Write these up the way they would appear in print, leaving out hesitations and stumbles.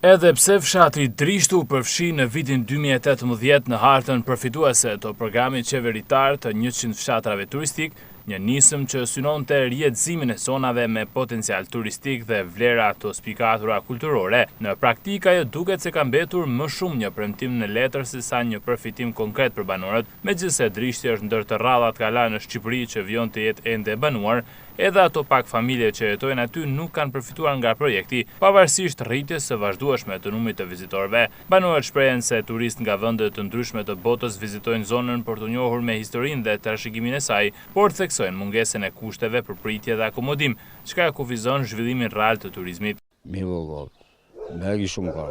Edhe pse fshati Drisht u përfshi në vitin 2018 në hartën përfituese të programit qeveritar të 100 fshatrave turistik, një nismë që synonte rijetëzimin e zonave me potencial turistik dhe vlera të spikatura kulturore, në praktikë ajo duket se ka mbetur më shumë një premtim në letër sesa një përfitim konkret për banorët, megjithëse Drishti është ndër të rrallat kala në Shqipëri që vijon të jetë ende e banuar, Edhe ato pak familje që jetojnë aty nuk kanë përfituar nga projekti, pavarësisht rritjes së vazhdueshme të numrit të vizitorëve. Banorët shprehen se turistë nga vende të ndryshme të botës vizitojnë zonën për t'u njohur me historinë dhe trashëgiminë e saj, por theksojnë mungesën e kushteve për pritje dhe akomodim, çka e kufizon zhvillimin real të turizmit. Mirë po, po. Mergi shumë ka.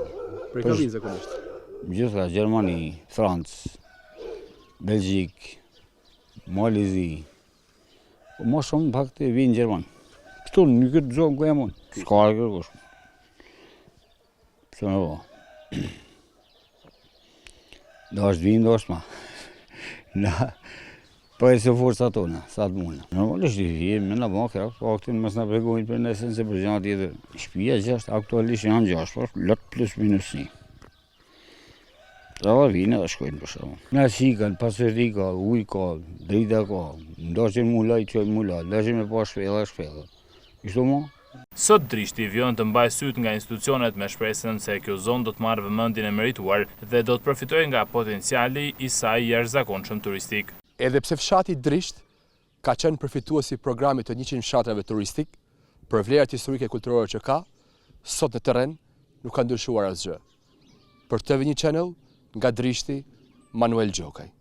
Prej ka vinë zakonisht? Gjitha, Gjermani, Francë, Belgjikë, Mal i Zi. Po më shumë në fakt vinë gjermanë. Këtu në këtë zonë ku jam unë. S'ka e kërkush. Pse me bo? Do është vinë, do është ma. Na, po e se forca tona, sa të muna. Normalisht i vijë, me në ma kërë, faktin mos na pregojnë për nesër se për gjana tjetër. Shpia gjashtë, aktualisht janë gjashtë, po lot plus minus një. Edhe vinë edhe shkojnë për shumë. Na si kanë, pastërti ka, ujë ka, drita ka, n'dashën mu la, i çojmë mu la, n'dashën me pa shpella, shpella. Kështu mo? Sot Drishti vijon të mbajë sytë nga institucionet me shpresën se kjo zonë do të marrë vëmendjen e merituar dhe do të përfitojë nga potenciali i saj i jashtëzakonshëm turistik. Edhe pse fshati Drisht ka qenë përfitues i programit të 100 fshatrave turistik, për vlerat historike e kulturore që ka, sot në terren nuk ka ndryshuar asgjë. Për TV1 Channel, nga Drishti, Manuel Gjokaj.